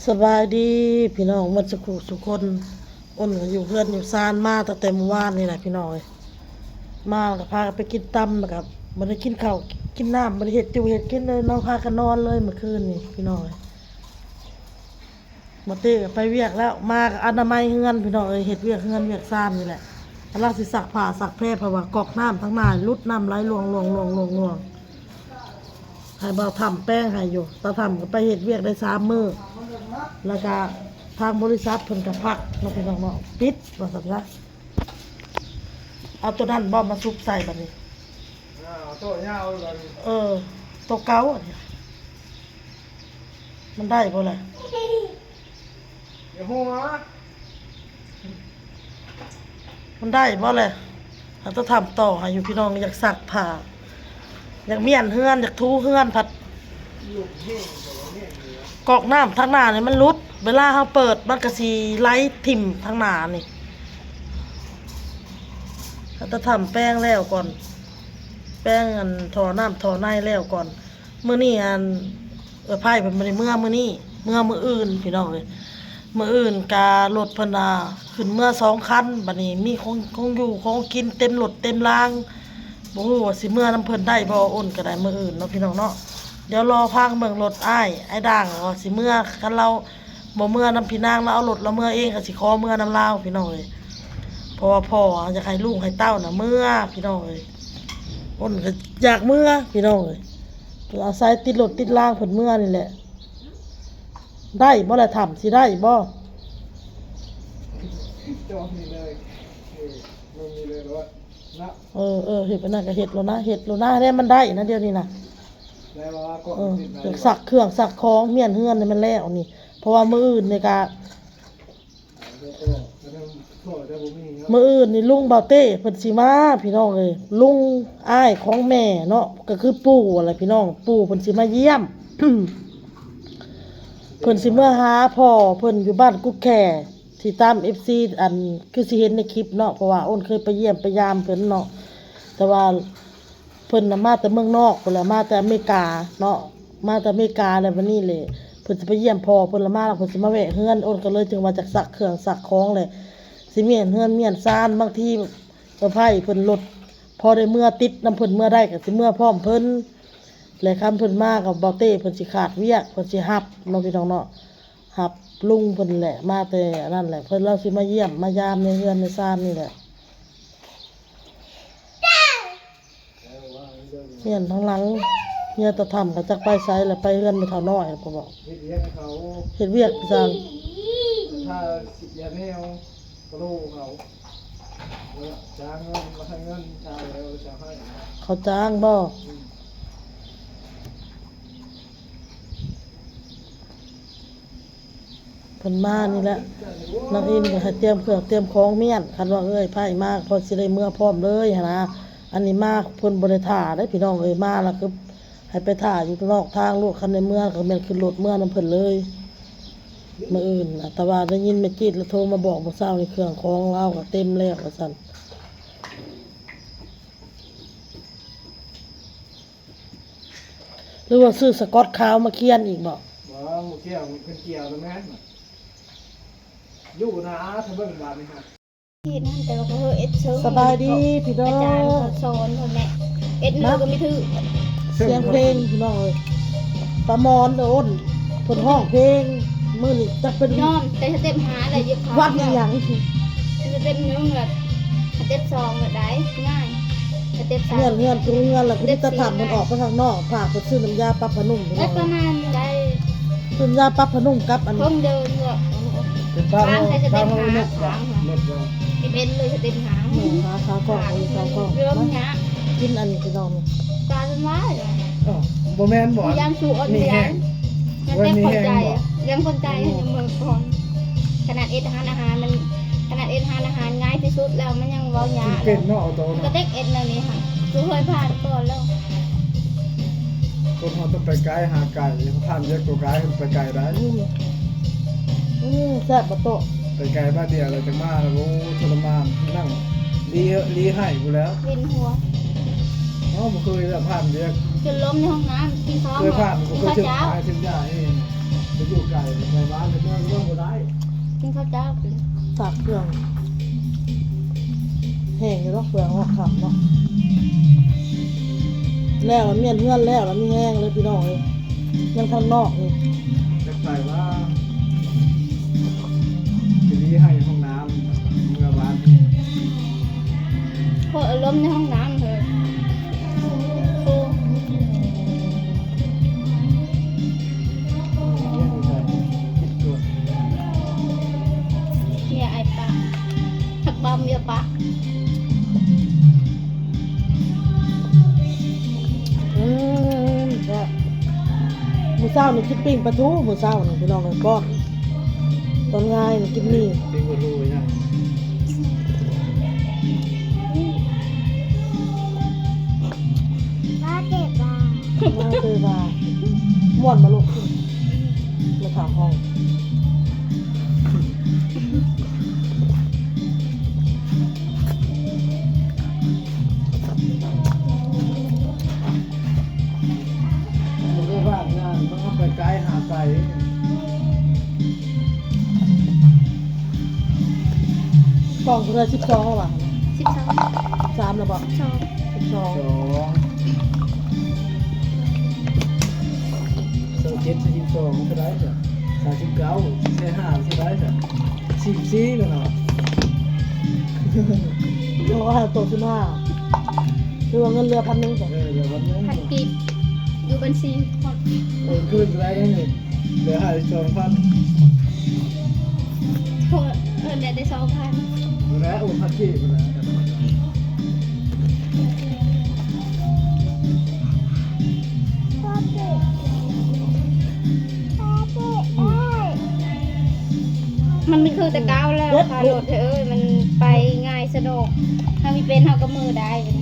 ສະບາຍດີພີ່ນ້ອງໝົດສຸຂູສຸຄົນ. ອົນກໍຢູ່ເຮືອນຢູ່ຊານມາຕັ້ງແຕ່ມື້ວານນີ້ແຫຼະພີ່ນ້ອງເອີຍ. ມາແລ້ວກໍພາກັນໄປກິນຕຳ ແລ້ວກໍບໍ່ໄດ້ກິນເຂົ້າກິນນ້ຳ ບໍ່ໄດ້ເຮັດຢູ່ເຮັດກິນເລີຍເນາະ ພາກັນນອນເລີຍມື້ຄືນນີ້ພີ່ນ້ອງເອີຍ. ບໍ່ເຕ້ໄປວຽກແລ້ວ ມາກໍອະນາໄມເຮືອນພີ່ນ້ອງເອີຍ ເຮັດວຽກເຮືອນວຽກຊານນີ້ແຫຼະ. ກຳລັງຊິຊັກຜ້າຊັກແພ ເພາະວ່າກອກນ້ຳທາງໜ້າຫຼຸດ ນ້ຳໄຫຼຫຼວງໆໆໆ. ໃຫ້ບ່າວທຳແປງໃຫ້ຢູ່. ຕາທຳກໍໄປເຮັດວຽກໄດ້ສາມມື້ ແລ້ວກະທາງບໍລິສັດເພິ່ນກໍພັກເນາະພີ່ນ້ອງເນາະ ປິດວ່າຊັ້ນຊະ. ເອົາໂຕນັ້ນບໍ່ມາຊຸບໃສ່ບັດນີ້? ເອົາໂຕຍາວບັດນີ້. ເອີ ໂຕເກົ່າອັນນີ້ ມັນໄດ້ບໍ່ລະ? ຢ່າຫົວ ມັນໄດ້ບໍ່ແຫຼະ? ເຮົາຕ້ອງຖາມຕໍ່ໃຫ້ຢູ່ພີ່ນ້ອງ ຢາກຊັກຜ້າ ຢາກມ້ຽນເຮືອນ ຢາກຖູເຮືອນ ພັດກອກນ້ຳທາງໜ້ານີ້ມັນຫຼຸດ ເວລາເຮົາເປີດມັນກໍຊິໄຫຼຖິ້ມທາງໜ້ານີ້. ເຮົາຕ້ອງຖາມແປງແລ້ວກ່ອນ ແປງອັນທໍ່ນ້ຳທໍ່ໃນແລ້ວກ່ອນ. ມື້ນີ້ອັນ ເອື້ອຍໄພເພິ່ນບໍ່ໄດ້ເມືອມື້ນີ້ ເມືອມື້ອື່ນພີ່ນ້ອງເອີຍ. ມື້ອື່ນກະລົດເພິ່ນນະຂຶ້ນເມືອສອງຄັນ ບັດນີ້ມີຂອງ ຂອງຢູ່ຂອງກິນເຕັມລົດເຕັມລາງ ບໍ່ຮູ້ວ່າຊິເມືອນຳເພິ່ນໄດ້ບໍ່. ອົນກໍໄດ້ມື້ອື່ນເນາະພີ່ນ້ອງເນາະ. ດຽວລໍຟັງເບິ່ງລົດອ້າຍ ອ້າຍດ່າງວ່າຊິເມືອ ຄັນລາວບໍ່ເມືອນຳພີ່ນາງ ລາວເອົາລົດລາວເມືອເອງ ກໍຊິຂໍເມືອນຳລາວພີ່ນ້ອງເອີຍ. ເພາະວ່າພໍ່ຢາກໃຫ້ລູກໃຫ້ເຕົ້ານະເມືອພີ່ນ້ອງເອີຍ. ອົນກໍຢາກເມືອພີ່ນ້ອງເອີຍ. ອາໄສຕິດລົດຕິດລາງເພິ່ນເມືອນີ້ແຫຼະ. ໄດ້ບໍ່ລະ ທຳ ຊິໄດ້ບໍ່? ຈອງນີ້ເລີຍ ເອີ ລົງນີ້ເລີຍໂລດນະ. ເອີ ເອີ ເຮັດອັນນັ້ນກໍເຮັດໂລດນະ ເຮັດໂລດນະ ແລ້ວມັນໄດ້ນະດຽວນີ້ນະ. ໄດ້ບໍ່? ເອີ ຊັກເຄື່ອງຊັກຂອງ ມ້ຽນເຮືອນໃຫ້ມັນແລ້ວນີ້ ເພາະວ່າມື້ອື່ນນີ້ກະ ມື້ອື່ນນີ້ລຸງບ່າວເຕ້ເພິ່ນຊິມາພີ່ນ້ອງເອີຍ. ລຸງອ້າຍຂອງແມ່ເນາະ ກໍຄືປູ່ຫັ້ນແຫຼະພີ່ນ້ອງ ປູ່ເພິ່ນຊິມາຢ້ຽມ ເພິ່ນຊິເມືອຫາພໍ່ເພິ່ນຢູ່ບ້ານກຸດແຂ້ ທີ່ຕາມເອັຟຊີ ອັນ ຄືຊິເຫັນໃນຄລິບເນາະ ເພາະວ່າອົນເຄີຍໄປຢ້ຽມໄປຢາມເພິ່ນເນາະ ແຕ່ວ່າ ເພິ່ນນະມາແຕ່ເມືອງນອກພຸ້ນແຫຼະ ມາແຕ່ອາເມລິກາເນາະ ມາແຕ່ອາເມລິກາແລ້ວ ບັດນີ້ແຫຼະ ເພິ່ນຊິໄປຢ້ຽມພໍ່ເພິ່ນລະມາ ແລ້ວເພິ່ນຊິມາແວະເຮືອນ. ອົນກໍເລີຍຈຶ່ງວ່າຈາກຊັກເຄື່ອງຊັກຂອງແຫຼະ ຊິມ້ຽນເຮືອນມ້ຽນຊານ ບາງທີເອື້ອຍໄພເພິ່ນລົດພໍໄດ້ເມືອຕິດນຳເພິ່ນ ເມືອໄດ້ກໍຊິເມືອພ້ອມເພິ່ນ ແລະ ຄັນເພິ່ນມາກໍບໍ່ເຕ້ເພິ່ນຊິຂາດວຽກ ເພິ່ນຊິຮັບເນາະ ພີ່ນ້ອງເນາະ. ຮັບລຸງເພິ່ນແຫຼະ ມາແຕ່ອັນນັ້ນແຫຼະ ເພິ່ນລາວຊິມາຢ້ຽມມາຢາມໃນເຮືອນໃນຊານນີ້ແຫຼະ. ເຮືອນທາງຫຼັງ ເຮືອນຕາທຳກໍຈັກໄປໃສລະ ໄປເຮືອນແມ່ເຖົ້ານ້ອຍພຸ້ນບໍ ເຮັດວຽກໃຫ້ເຂົາ ເຮັດວຽກຄືກັນ ຖ້າຢາແນວກະໂລເຂົາ ຈ້າງເງິນ ມາໃຫ້ເງິນ ຖ້າແລ້ວຈະໃຫ້ ເຂົາຈ້າງບໍ? ອືມ ເພິ່ນມານີ້ແຫຼະ ນາງອິນກໍໃຫ້ຕຽມເຄື່ອງຕຽມຂອງມ້ຽນ ຄັນວ່າເອື້ອຍໄພມາກໍພໍຊິໄດ້ເມືອພ້ອມເລີຍຫັ້ນນະ. ອັນນີ້ມາເພິ່ນບໍ່ໄດ້ຖ້າເດ້ພີ່ນ້ອງເອີຍ ມາແລ້ວຄືໃຫ້ໄປຖ້າຢູ່ນອກທາງໂລດ ຄັນໄດ້ເມືອກໍແມ່ນຂຶ້ນລົດເມືອນຳເພິ່ນເລີຍ. ມື້ອື່ນນະ ແຕ່ວ່າໄດ້ຍິນແມ່ຈີດລະໂທມາບອກມື້ເຊົ້ານີ້ ເຄື່ອງຂອງລາວກໍເຕັມແລ້ວວ່າຊັ້ນ. ຫຼືວ່າຊື້ສະກອດຂາວມາຂຽນອີກບໍ? ບໍ່ ບໍ່ຂຽນ ເພິ່ນກ່ຽວແລ້ວແມ່ນ ຢູ່ນະ ຖ້າເບິ່ງບາດນີ້ຫັ້ນ ທີ່ນັ້ນ ແຕ່ວ່າເຂົາເຮັດເຊີງ ສະບາຍດີພີ່ນ້ອງ ອາຈານເຂົາສອນພຸ້ນແຫຼະ ເຮັດມືກໍມີຖືກ ສຽງເພງພີ່ນ້ອງເອີຍ ປາໝອນ ໂດນ ເພິ່ນຮ້ອງເພງ ມື້ນີ້ຈັກເປັນ ຍອມ ແຕ່ສະເຕັບຫ້າແຫຼະ ຢູ່ ວັດອີ່ຫຍັງ ສະເຕັບໜຶ່ງແຫຼະ ສະເຕັບສອງແຫຼະ ໄດ້ງ່າຍ ສະເຕັບສາມ ເຮືອນ ເຮືອນ ເຮືອນລະ ມີແຕ່ຖ້າເພິ່ນອອກໄປຂ້າງນອກ ພາເພິ່ນຊື້ນ້ຳຢາປັບຜ້ານຸ່ມ ເອີ ປະມານນີ້ໄດ້ ຊື້ນ້ຳຢາປັບຜ້ານຸ່ມກັບອັນ ເພິ່ນເດີນເນາະ ເປັນປາ ປານໃສ່ສະເຕັບຫ້າ ເປັນເລີຍສະເຕັບຫ້າ ຫາຂາກ້ອງ ຂາກ້ອງ ກິນອັນນີ້ພີ່ນ້ອງ ຕາເປັນວ່າ ບໍ່ແມ່ນບໍ່ ຢ້ານສູ້ອ່ອນ ມີແຮງ ຍັງແຕ່ຄົນໃຈ ຍັງຄົນໃຈ ຍັງເມືອກ່ອນ ຂະໜາດເຮັດຮ້ານອາຫານມັນ ຂະໜາດເຮັດຮ້ານອາຫານງ່າຍທີ່ສຸດແລ້ວ ມັນຍັງເວົ້າຍາກ ເປັນເນາະ ໂຕ ກໍເດັກເອັດແນວນີ້ຫາ ຄືເຄີຍຜ່ານກ່ອນແລ້ວ ຄົນເຮົາຕ້ອງໄປໄກຫາໄກ ຜ່ານວຽກໂຕໄກໄປໄກໄດ້ ອືມ ອືມ ແຊບບໍ່ໂຕ ໄປໄກບາດດຽວແລ້ວຈັ່ງມາ ໂອ້ ທໍລະມານ ນັ່ງລີ ລີໄຫ້ພຸ້ນແລ້ວ ວິນຫົວ ເຮົາບໍ່ເຄີຍແບບຜ່ານວຽກ ຈົນລົ້ມໃນຫ້ອງນ້ຳ ກິນເຂົ້າ ເຄີຍຜ່ານ ບໍ່ເຄີຍຖືກ ເຂົ້າເຈົ້າ ຫາເສັ້ນຢາເອງ ຢູ່ໄກ ໄກບ້ານ ເມືອງ ເມືອງບໍ່ໄດ້ ກິນເຂົ້າເຈົ້າ ຕາກເຄື່ອງ ແຫ້ງຢູ່ດອກ ເພື່ອອອກຄ່ຳເນາະ ແລ້ວລະມ້ຽນເຮືອນ ແລ້ວລະມີແຮງເລີຍພີ່ນ້ອງເອີຍ ຍັງທາງນອກນີ້ ຈັກໃຜວ່າ ຊິລີໃຫ້ຫ້ອງນ້ຳ ເມືອບ້ານນີ້ ໂອ້ ອາລົມໃນຫ້ອງນ້ຳເຮີ ໂອ້ ເມຍອ້າຍປາ ຮັກບ່າວເມຍປາ ອືມ ແຊບ ມື້ເຊົ້ານີ້ກິນປີ້ງປາທູ ມື້ເຊົ້ານີ້ພີ່ນ້ອງເອີຍ ປ້ອນ ຕອນງາຍນີ້ກິນໝີ່ ປີ້ງປາທູຫຍັງ ມາເຕະບາ ມາເຕະບາ ມ່ວນບໍ່ລູກ ມາຖາມຫ້ອງ. ບໍ່ໄດ້ວ່າງງານ ມັນເອົາໄປໄກຫາໄກ ກ້ອງເທົ່າໃດ ສິບສອງແລ້ວຫວາ ສິບສາມ ສາມແລ້ວບໍ່ ສອງ ສິບສອງ ສອງ ຊາວເຈັດ ຊາວສອງ ເທົ່າໃດ ສາມສິບເກົ້າ ແຕ່ຫ້າເທົ່າໃດ ສິບສີ່ແລ້ວເນາະ ໂຕສິບຫ້າ ຄືວ່າເງິນເຫຼືອພັນໜຶ່ງ ເອີ ເຫຼືອພັນໜຶ່ງ ພັນກີບ ຢູ່ບັນຊີ ໂອນຄືນເທົ່າໃດນີ້ ເຫຼືອໃຫ້ສອງພັນ ໂອນ ເອີ ໄດ້ ໄດ້ສອງພັນ ແລ້ວໂອນພັນກີບ ມັນບໍ່ຄືແຕ່ເກົ່າແລ້ວ ເຈັດ ຄ່າລົດເອີຍ ມັນໄປງ່າຍສະດວກ ຖ້າມີເປັນເຮົາກໍມືໄດ້ ນີ້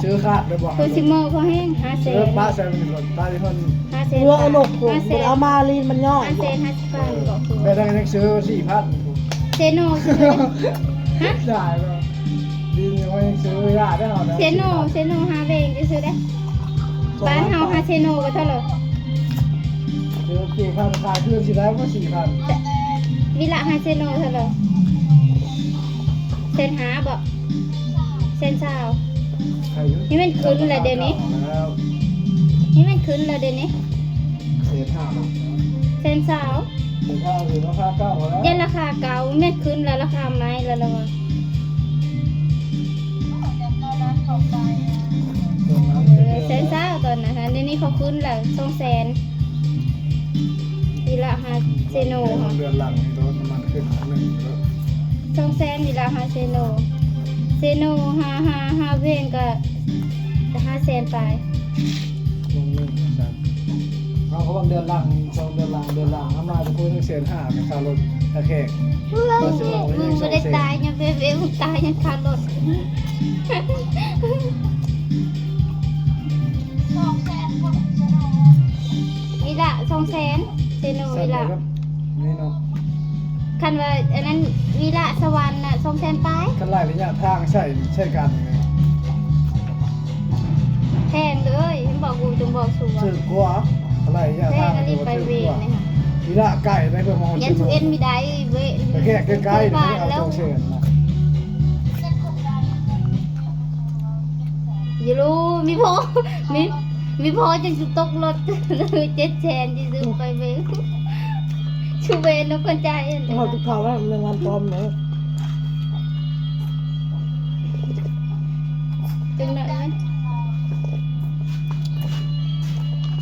ຊື້ຂາດໄດ້ບໍ່ ຄືຊິເມີພໍແຮງ ຫ້າແສນ ເອີ ປ້າໃສ່ມັນລົດ ປ້າທີ່ເພິ່ນ ຫ້າແສນ ເມືອອະນົກ ຫ້າແສນ ເອົາມາລີນມັນຍ້ອນ ຫ້າແສນຫ້າສິບພັນ ເອີ ກໍຄື ແບບນັ້ນຍັງຊື້ສີ່ພັນ ເຊໂນ ຊື້ ຮະ ຈ່າຍແລ້ວ ດີນີ້ວ່າຍັງຊື້ຢາກໄດ້ເຮົານະ ເຊໂນ ເຊໂນ ຫ້າເວງ ຈະຊື້ໄດ້ ສອງ ບ້ານເຮົາ ລ້ານປາຍ ຫາເຊໂນກໍເທົ່າໃດ ຊື້ສີ່ພັນ ຂາຍຄືນຊິໄດ້ບໍ່ສີ່ພັນ ວິລະ ຫາເຊໂນເທົ່າໃດ ແສນຫ້າບໍ່ ແສນຊາວ ໃຫ້ຢູ່ ນີ້ມັນຂຶ້ນແລ້ວດຽວນີ້ ແລ້ວ ນີ້ມັນຂຶ້ນແລ້ວດຽວນີ້ ແສນຫ້າ ແສນຊາວ ແສນຊາວ ຄືລາຄາເກົ່າແລ້ວ ຢ້ານລາຄາເກົ່າ ແມ່ນຂຶ້ນແລ້ວ ລາຄາໃໝ່ແລ້ວລະວ່າ ເອີ ແສນຊາວຕອນນັ້ນ ດຽວນີ້ເຂົາຂຶ້ນແລ້ວ ສອງແສນ ວິລະ ຫາເຊໂນ ເດືອນຫຼັງນີ້ລົດນ້ຳມັນຂຶ້ນໜຶ່ງ ສອງແສນ ວິລະ ຫາເຊໂນ ເຊໂນ ຫາ ຫາ ຫາເວງກໍຫ້າແສນປາຍ ເດືອນໜຶ່ງ ເຮົາກໍວ່າເດືອນຫຼັງ ສອງເດືອນຫຼັງ ເດືອນຫຼັງ ເຮົາມາຈະຄຸຍໜຶ່ງແສນຫ້າ ຄ່າລົດຄ່າແຂກ ມຶງ ມຶງບໍ່ໄດ້ຕາຍຍ້ອນເວງ ມຶງຕາຍຍ້ອນຄ່າລົດ ວິລະ ສອງແສນ ເຊໂນ ວິລະ ນີ້ເນາະ ຄັນວ່າອັນນັ້ນ ວິລະ ສະຫວັນນະ ສອງແສນປາຍ ຄັນໄລ່ໄລຍະທາງໃຊ້ ໃຊ້ກັນນີ້ ແພງເດີ ເຫັນບໍ່ ກູຈຶ່ງບອກສູວ່າ ຖືກກວ່າ ໄລ່ໄລຍະທາງ ແພງອີ່ຫຼີ ໄປເວງນີ້ ວິລະໄກໄປ ເພື່ອມາຮອດ ຍັງເຊໂນ ເອັນມີໄດ້ເວ ໄປແຂກໃກ້ໆ ເອົາສອງແສນນະ ຢູ່ລູ ມີພໍ ມີ ມີພໍຈັ່ງຊິຕົກລົດ ເຈັດແສນຊິຊື້ໄປເບິ່ງ ຊູເວນນະຄົນໃຈ ເຮົາຊິເຂົ້າແລ້ວ ແມງວັນປອມເນາະ ຈັ່ງນັ້ນແຫຼະ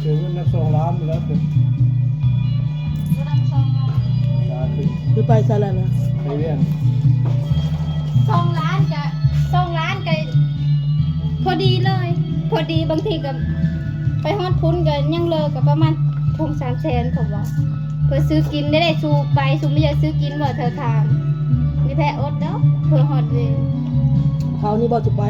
ເກີນເງິນນັບສອງລ້ານຢູ່ແລ້ວ ຄືໄປໃສແລ້ວນະ ໄປວຽງ ສອງລ້ານກະ ສອງລ້ານກະພໍດີເລີຍ ພໍດີ ບາງທີກະໄປຮອດພຸ້ນກະຍັງເລີກະປະມານສອງສາມແສນ ເຂົາວ່າ ເພື່ອຊື້ກິນໄດ້ ໄດ້ ຊູໄປ ຊູບໍ່ຢາກຊື້ກິນບໍ່ ເທື່ອທາງ ມີແທ້ອົດດອກ ເພື່ອຮອດເວງ ເຂົານີ້ບໍ່ຈະໄປ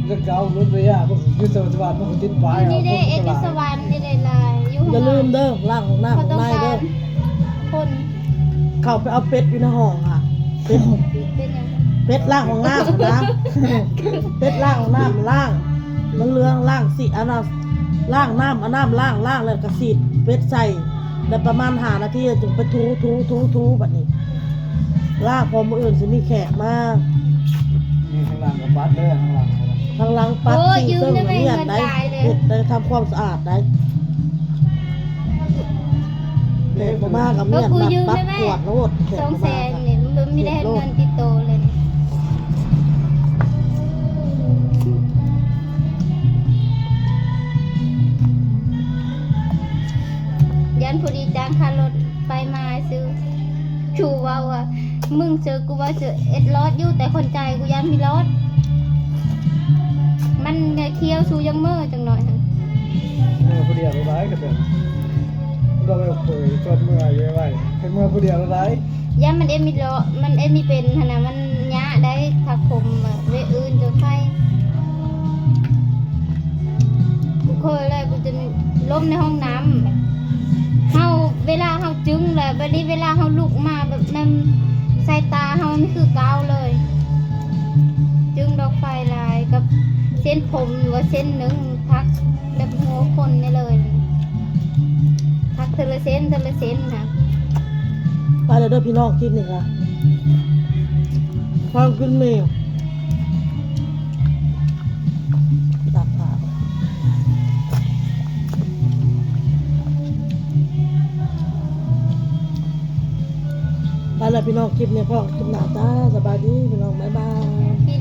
ແລ້ວເຈົ້າລົດໄລຍະ ພວກຢູ່ສະຫວັນ ພວກຕິດປ້າຍ ນີ້ເດ້ ເອດຢູ່ສະຫວັນນີ້ໄດ້ຫຼາຍ ຢູ່ ຢ່າລືມເດີ ລ້າງຫ້ອງນ້ຳຫ້ອງໃນເດີ ຄົນ ເຂົ້າໄປເອົາເປັດຢູ່ໃນຫ້ອງຫັ້ນ ເປັດ ເປັດຫຍັງ ເປັດລ້າງຫ້ອງນ້ຳຫັ້ນນະ ເປັດລ້າງຫ້ອງນ້ຳ ລ້າງ ມັນເຫຼືອງ ລ້າງຊິ ອັນນ່າ ລ້າງນ້ຳ ເອົານ້ຳລ້າງ ລ້າງແລ້ວກະສີດເປັດໃສ່ ໄດ້ປະມານຫ້ານາທີ ຈຶ່ງໄປຖູ ຖູ ຖູ ຖູ ບັດນີ້ລ້າງ ເພາະມື້ອື່ນຊິມີແຂກມາ. ນີ້ທາງຫຼັງກໍປັດເດີ ທາງຫຼັງ ທາງຫຼັງປັດ ໂອ້ຍ ຊິເຊິ່ງ ຢືມໄດ້ແມ່ ເງິນຫຼາຍເດ້ ເຮັດໄດ້ ທຳຄວາມສະອາດໄດ້. ແຂກມາກໍມຽນ ກໍກູຢືມໄດ້ແມ່ ມາປັດກວາດໂລດ ແຂກມາ ສອງແສນນີ້ ມັນບໍ່ມີໄດ້ເຮັດເງິນຕິດໂຕເລີຍ. ຢ້ານຜູ້ດີຈ້າງຄ່າລົດໄປມາຊື່. ຊູເວົ້າວ່າ ມຶງເຊີ ກູເວົ້າເຊີ ເອັດລອດຢູ່ ແຕ່ຄົນຈ່າຍກູຢ້ານມີລອດ. ມັນແນວຄຽວ ຊູຍັງເມີຈັກໜ້ອຍຫັ້ນ. ເມືອຜູ້ດຽວໄດ້ ກໍແບບ ບໍ່ແມ່ນເຄີຍ ຈອດເມືອຢູ່ໄວໆ ເປັນເມືອຜູ້ດຽວໄດ້. ຢ້ານມັນເອັດມີລອດ ມັນເອັດມີເປັນຫັ້ນນະ ມັນຍາກໄດ້ ຜັກຜົມແບບ ເວອື່ນຈົນໄຂ້. ກູເຄີຍແລ້ວ ກູຈົນລົ້ມໃນຫ້ອງນ້ຳ. ເຮົາ ເວລາເຮົາຈຶ່ງແລ້ວ ບັດນີ້ເວລາເຮົາລຸກມາແບບ ແມ່ນສາຍຕາເຮົາມັນຄືເກົ່າເລີຍ. ຈຶ່ງດອກໄຟຫຼາຍ ກັບເສັ້ນຜົມ ຫຼືວ່າເສັ້ນໜຶ່ງ ຖັກແບບຫົວຄົນນີ້ເລີຍ ຖັກເທື່ອລະເສັ້ນ ເທື່ອລະເສັ້ນນະ. ໄປແລ້ວເດີພີ່ນ້ອງ ຄລິບນີ້ກະພາກິນໝີ່ ຕັກຜ້າ ໄປແລ້ວພີ່ນ້ອງ ຄລິບນີ້ພໍ້ຄລິບໜ້າຈ້າ. ສະບາຍດີພີ່ນ້ອງ ບາຍບາຍ.